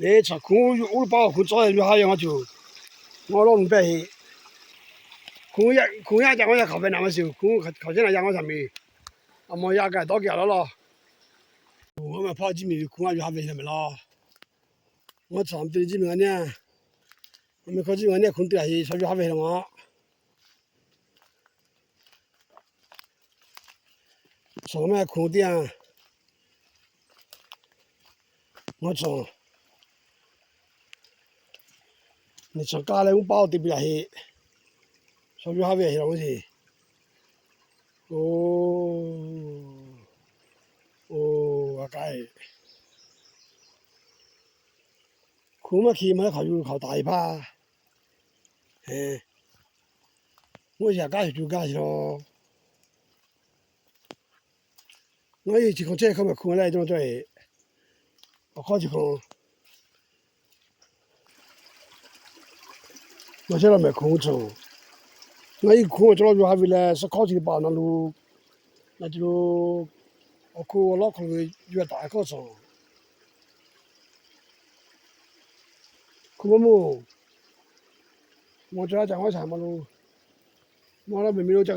Neˇ chaw hkunˉ oˇ lo paˇ awˬ hkunˉ cawˇ yaˇ yuˬ haˉ ve ngaˇ tuˬ, ngaˇ lawˇ nu pehˇ heˆ. Hkunˉ yaˇ ca ngaˇ yaˇ hk'aˬ ve naꞈ maˇ shiˍ, hkunˉ hk'aˬ chehˇ naꞈ yaˇ ngaˇ shaˍ miˬ. A mawˬ yaˇ kaꞈ dawˇ kaꞈ lawˇ lawˇ. Ngaˇ maˬ hpawˇ jiˇ miˬ ve hkunˉ a yuˬ haˉ ve laˬ mehˍ law. Ngaˇ chaw te jiˇ miˬ ngaˇ neˇ, ngaˇ miˬ hkawˇ jiˇ miˬ ngaˇ neˇ hkunˉ te a heˆ, chaw yuˬ haˉ ve laˬ ngaˬ. Chaw maˇ hkunˉ teˇ yanˇ, ngaˇ chaw neˇ chaw kaˇ leh uˉ paˇ oˇ te piˇ laˬ heˆ. Chaw yuˬ haˉ ve a heˆ laˬ ngaˬ sheˍ. O, o, a kaˇ e, hkunˉ maˇ hki maˇ hk'aˬ yuˬ hk'aˬ taˍ e hpaˇ. Ngaˬ yaꞈ kaˉ shuˍ cuˬ gaˇ sheˍ law. Ngaˬ e chi hk'awꞈ chehˇ hk'aˇ mehˍ hkunˉ leh cawˇ cawˇ e, awˬ hk'aw chi hk'aw ngaˬ chehˇ la mehˍ hkunˉ chaw. Ngaˬ e hkunˉ awˬ cawˇ lawˇ yuˬ haˉ ve leh suh hkawˇ chi teˇ hpaˍ na lu, na ci lo, awˬ hkunˉ awˬ lawˉ hk'aw lo yuˬ taˍ hkawˇ chaw. Hkunˉ maˇ moˇ, maw ca laˇ ca ngaˇ shaˍ maˇ lo, maˇ lawˇ mehˍ miˬ lo ca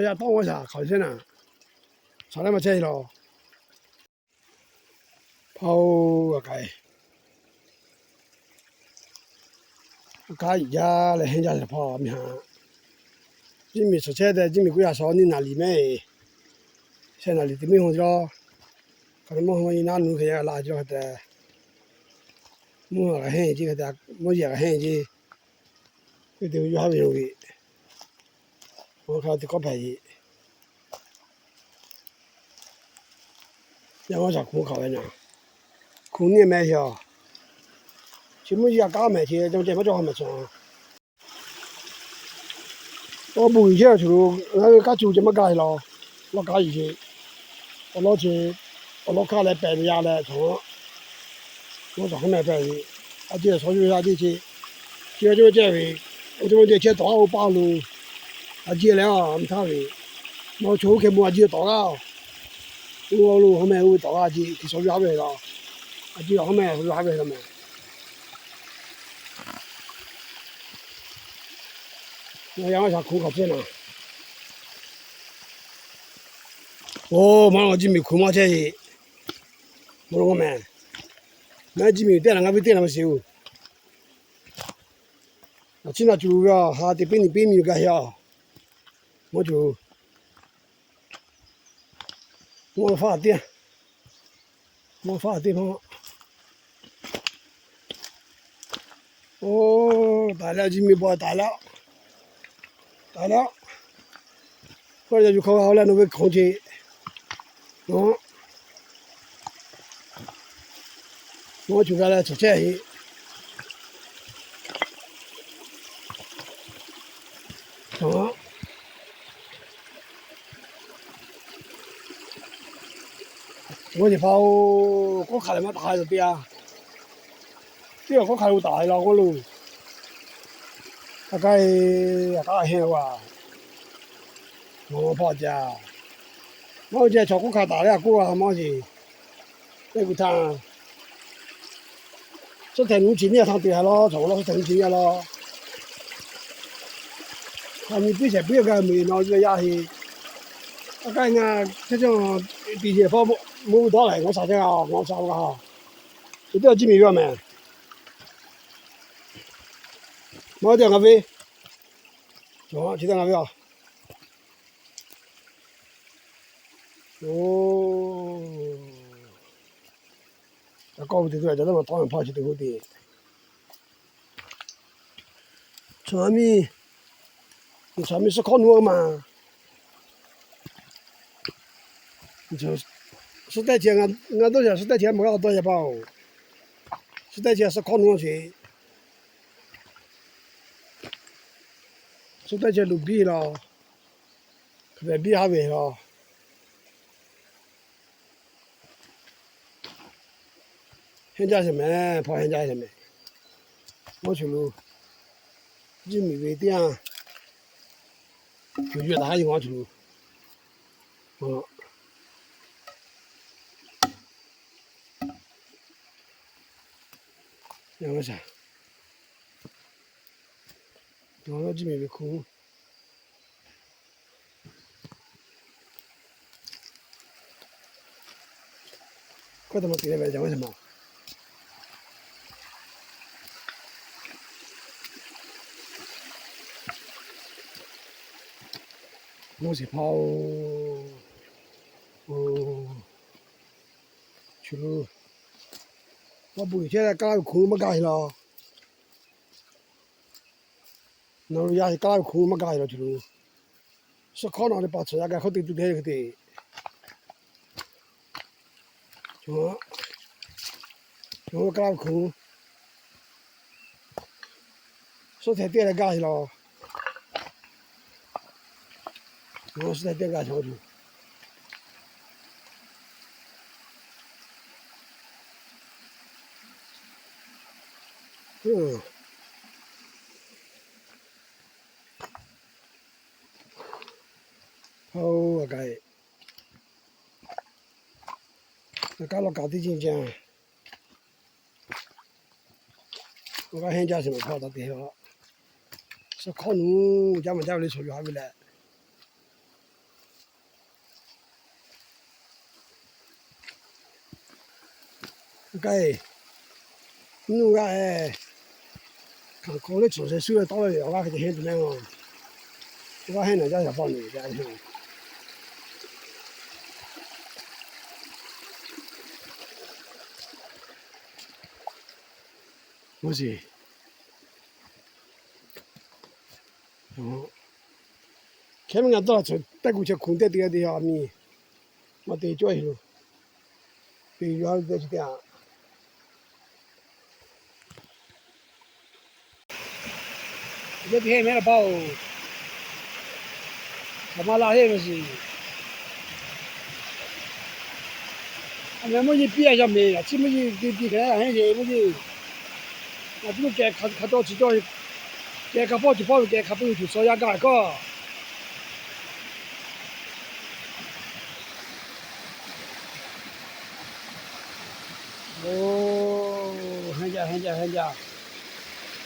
yaˇ tawˆ ngaˇ shaˍ hk'aˬ chehˇ naˍ, shaˍ leh maˇ chehˇ law. Hpaˇ-oˬ, a kaˇ e, a kaˇ iꞈ jaˇ leh hehnˇ jaˇ sheˍ hpaˇ miˬ haꞈ. Jiˇ miˬ suhˍ chehˇ tehꞈ jiˇ miˬ k'oˆ yaˇ shaw niˇ naˍ liˍ mehˍ. Shehˆ naˍ liˍ teˇ miˇ haw cawˇ, hk'aˬ mawˇ haw ma nyi naˉ nu hk'e yaˇ la cawˇ hk'e te, mvuhˇ haˍ kaꞈ hehnˇ ce hk'e te, mvuhˇ yeˬ kaꞈ hehnˇ ce. Teˇ te yuˬ haˉ ve yoˬ ve, awˬ hk'aˇ teˇ kawˆ hpehꞈ e. Yaˇ maˇ shaˍ hkunˉ hk'aˬ ve naˍ, hkunˉ nehˬ mehˍ heˍ. Chi mvuhˇ yeˬ a kaˉ mehˍ ce, cawˇ ceh maˇ cawˇ haw mehˍ chaw. Awˬ bon uiˍ yehˇ awˬ shuˍ lo, ngaˬ hui kaˉ cu ceh maˇ gaˇ heˆ law. Lawˇ kaˉ yuˬ ce, awˬ lawˇ ce, awˬ lawˇ kaˉ leh pehꞈ ve yaˇ leh chaw, lawˇ chaw hk'aˬ mehˍ pehꞈ ve, a ceˇ chaw yuˬ a ceˇ ce, chi ceh ve, a ceˇ maˇ ceh chehˇ tawˍ a oˇ paˇ lo, a ceˇ leh a mvuhˇ htaˇ ve, nawˬ chaw oˇ hkeh bon a ceˇ tawˍ g'aˇ, oˇ lo hawˉ meh oˇ ve tawˍ g'aˇ a ceˇ hk'e chaw yuˬ haˉ ve law. A ceˇ hawˉ meh chaw yuˬ haˉ ve law mehˍ. Yaˇ maˇ shaˍ hkunˉ hk'aˬ chehˇ naˍ. Oˇ, maˇ lo jiˇ miˬ hkunˉ maˇ chehˇ e. Maˇ lo mehˍ. Maˇ jiˇ miˬ teˇ naˍ ngaˇ ve teˇ naˍ maˇ shiˍ oˬ. A ciˉ naˍ cuˬ ve a ha teꞈ piˇ nyi piˇ miˬ gaˇ heˆ a. Maˇ cuˬ. Maˇ faˆ teˇ, maˇ faˆ teˇ maˇ. Oˇ, taiˍ leh jiˇ miˬ bawˬ taiˍ leh, taiˍ leh, hk'aw yaˇ yuˬ hk'aw g'a leh nawˬ ve hk'aw ce. Nawˬ cuˬ g'a leh chaw chehˇ heˆ. Maˇ yeˬ hpaˇ-oˬ, k'oˆ hk'aˬ leh maˇ taˍ ha yaw teˇ a. Teˇ awˬ k'oˆ hk'aˬ lo taˍ la k'oˆ lo. A kaˇ e, a kaˇ hehnˇ a. Maˇ hpawˇ jaˇ. Maˇ jaˇ, chaw k'oˆ hk'aˬ taˍ leh a k'oˆ a maˇ yeˬ. Teˇ kuiˬ htaˇ, suhˉ htehꞈ nuˇ chi nyiˇ a htaˇ te ha law, chaw law suhˉ htehꞈ nuˇ chi nyiˇ a law. Hk'aˬ nyi piˇ shehˍ piˇ gaˇ miˬ nawˬ yaˇ heˆ. A kaˇ ngaˬ hk'e cawˇ tiꞈ yeˬ hpawˇ mvuhˇ dawˇ lehˬ ngaˬ shaˍ teˇ g'aˇ ngaˬ shaˍ g'a. Chi teˇ jiˇ miˬ ve a mehˍ. Maˇ teˇ g'aˇ ngaˬ ve, chi teˇ g'aˇ ngaˬ ve a. Oˇ, a kawˇ ve te tuˬ a jaˇ leh maˇ tawˆ ve hpaˇ chi te k'oˆ te. Chaw miˇ, chaw miˇ suhˉ hkawˇ nuˇ a maˇ. Suhˉ tehˇ chi, ngaˬ dawˇ yaꞈ suhˉ tehˇ chi maˇ g'a dawˇ yaꞈ hpaˇ-oˬ. Suhˉ tehˇ chi suhˉ hkawˇ nuˇ a sheˍ. Suhˉ tehˇ chi luˬ biˇ law, hk'e biˇ haˉ ve law. Hehnˇ jaˇ sheˍ mehˍ, hpawˇ hehnˇ jaˇ sheˍ mehˍ. Maˇ shuˍ lo, jiˇ miˬ ve teˇ yanˇ, cuˬ yuˬ taˍ haˉ yoˬ maˇ shuˍ lo. Yaꞈ nyi, yaꞈ nyi miˬ ve hkunˉ. K'oˆ taˍ ma te leh ve yaꞈ nyi ma. Mvuhˇ shiˍ hpaˇ-oˬ, oˬ, chu lu, maˇ bvuhꞈ chehˇ leh kaˇ laˇ ve hkunˉ maˇ gaˇ heˆ law. Nawˬ hui yaˇ kaˇ laˇ ve hkunˉ maˇ gaˇ heˆ law, chu lu. Suhˆ hkawˉ nawˬ leh paˍ tsuhꞈ yaꞈ gaˬ hk'oˆ te tuˬ te hk'e te. Kaˇ laˇ ve hkunˉ suhˆ htehꞈ teˇ leh gaˇ heˆ law. Suhˆ htehꞈ teˇ gaˇ heˆ law. Hpaˇ-oˬ, a kaˍ, a kaˉ lawˇ kaꞈ teˇ ceuˬ ceuˬ, a kaˉ hehnˇ jaˇ sheˍ maˬ hpaˇ taˇ te a. Suhˆ hkawˉ nuˬ jaˇ maˬ jaˇ ve le, suhˍ yuˬ haꞈ ve leh. Kaˇ-e, nuˇ g'aˇ-e, hkaˍ hk'aw le tsuhꞈ sheh shuˉ ve tawˆ ve awˬ g'aˇ hk'e te hehnˇ tuˬ mehˆ-oˬ. G'aˇ hehnˇ naˬ jaˇ shaˍ paˆ nuˬ ve a hehnˇ. Mvuhˇ shiˍ, hkehˉ mvuhˇ ngaˬ dawˇ laˬ tsuhꞈ tehˆ kuˬ chehˇ hkunˉ tehˆ te g'a te a miˬ, maˇ te cawˇ heˆ lo. Te yuˬ a ve te chi te a. Yehˇ te heˆ mehˉ la paˇ-oˬ. Kaꞈ maˇ laˇ heˆ ve shiˍ. A mehˍ mvuhˇ yeˇ piˇ a yaˇ mehˍ, a ciˉ mvuhˇ yeˇ te piˇ hk'e a hehnˇ yeˬ mvuhˇ yeˇ. Ngaˬ tuˬ kehˬ hk'a cawˇ chi cawˇ, kehˬ hk'a pawˆ cawˬ pawˆ ve kehˬ hk'a peu-eˬ tuˬ suhˍ yaˇ gaˇ kaꞈ. Oˬ, hehnˇ jaˇ, hehnˇ jaˇ, hehnˇ jaˇ.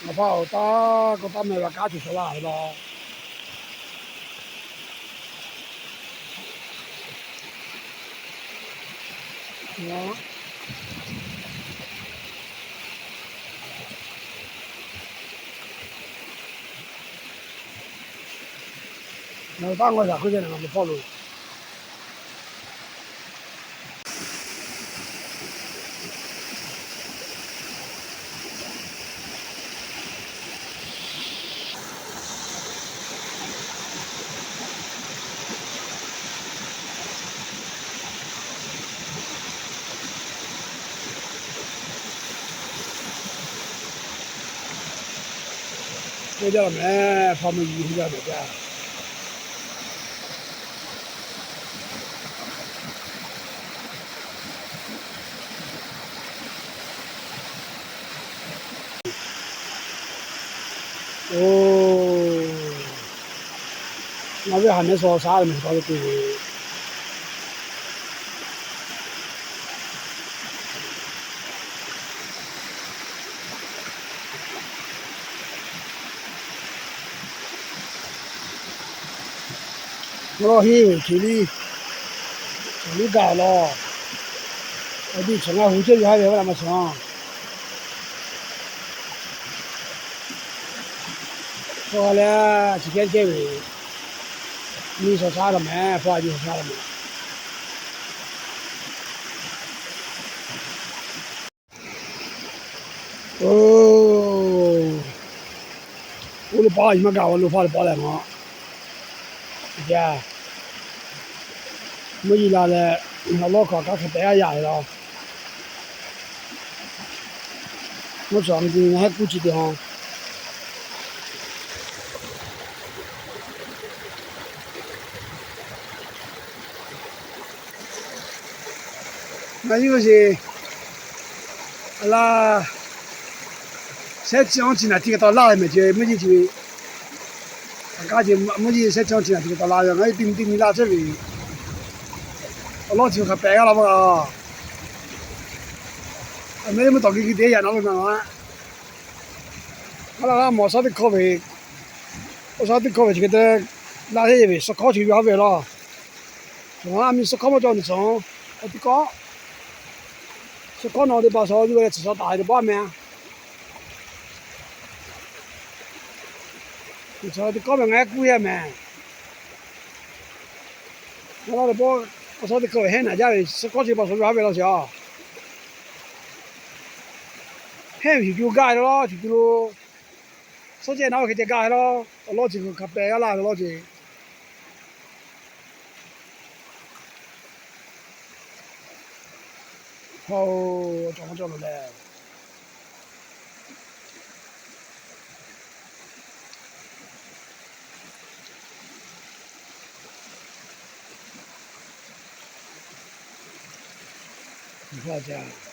Ngaˬ hpaˇ awˬ taˇ kawˇ taˇ meh la kaˉ tuˬ suhˍ laˇ ve law. Ngaˬ taˇ ngaw shaˍ hk'oˆ ceh ngaˬ mawˬ hpawˇ lo. K'oˆ jaˇ la mehˍ, hpa mvuhˇ yeˇ hehnˇ jaˇ mehˍ jaˇ. Oˬ, ngaˬ ve haˍ mehˍ suhˍ shaˉ mehˍ pa lo te ve. Ngaˬ lawˇ henˇ ve ceˬ liˇ, ceˬ liˇ gaˬ law. Awˬ diˇ chaw ngaˬ hui ceh yuˬ haˉ ve a la maˇ chaw. Hpaw leh chi kehˉ ceh ve, nyi suhˍ shaˉ la mehˍ, hpaw a nyi suhˍ shaˉ la mehˍ. Oˬ, oˇ lo paˇ a maˇ gaˬ, oˇ lo paˇ lo paˇ leh maˇ. Yaˇ, mvuhˇ yeˇ la leh, awˬ lawˉ hk'aw kaˉ hk'e tehꞈ a yaˇ law. Mvuhˇ shaˍ a nyi ngaˬ heˆ kuˉ chi te ha. Ngaˬ hui ve sheˍ, a laˇ, shehˉ chi awˇ chi naˬ tiˉ ka taw laˇ ve mehˍ ce mvuhˇ yeˇ chi ve. A kaˉ ce mvuhˇ yeˇ shehˉ chi awˇ chi naˬ tiˉ ka taw laˇ ve, ngaˬ hui te mvuhˇ teˇ nyi laˇ chehˇ ve. Awˬ lawˉ chi hk'a pehꞈ g'aˇ la maˇ g'a. A mehˉ mvuhˇ tawˍ ki ki te yaꞈ naˬ lo naˬ laˇ. Aˉ laˇ g'aˇ mawˬ shaˉ teˇ hkawˇ ve, awˬ shaˉ teˇ hkawˇ ve chi hk'e te laˇ heˆ ve, suh hkawˇ chi yuˬ haˉ ve laˇ. Cawˬ laˇ miˬ suh hkawˇ maˇ cawˬ nyi tcuhˍ, awˬ ti kawˆ suh hkawˇ nawˬ teˇ hpaˍ shaw yuˬ ve leh tcuhˍ shaw taˍ ve teˇ pawˆ meh. Tcuhˍ shaw teˇ kawˆ meh ngaˬ kuˇ yaˇ meh. Naˉ laˇ teˇ pawˆ, awˬ shaˉ teˇ hkawˇ ve hehnˇ naˍ jaˇ ve, suh hkawˇ chi teˇ hpaˍ shaw yuˬ haˉ ve laˇ sheˍ a. Hehnˇ ve shiˍ cu gaˇ ve laˇ, shiˍ cu lo suhˉ ceh naˉ oˇ hk'e ceh gaˇ ve laˇ, awˬ lawˇ ceuˬ hk'a peh g'aˇ laˇ ve lawˇ ceuˬ. Hawˇ, cawˬ maˇ cawˬ lo leh. Hawˇ ca.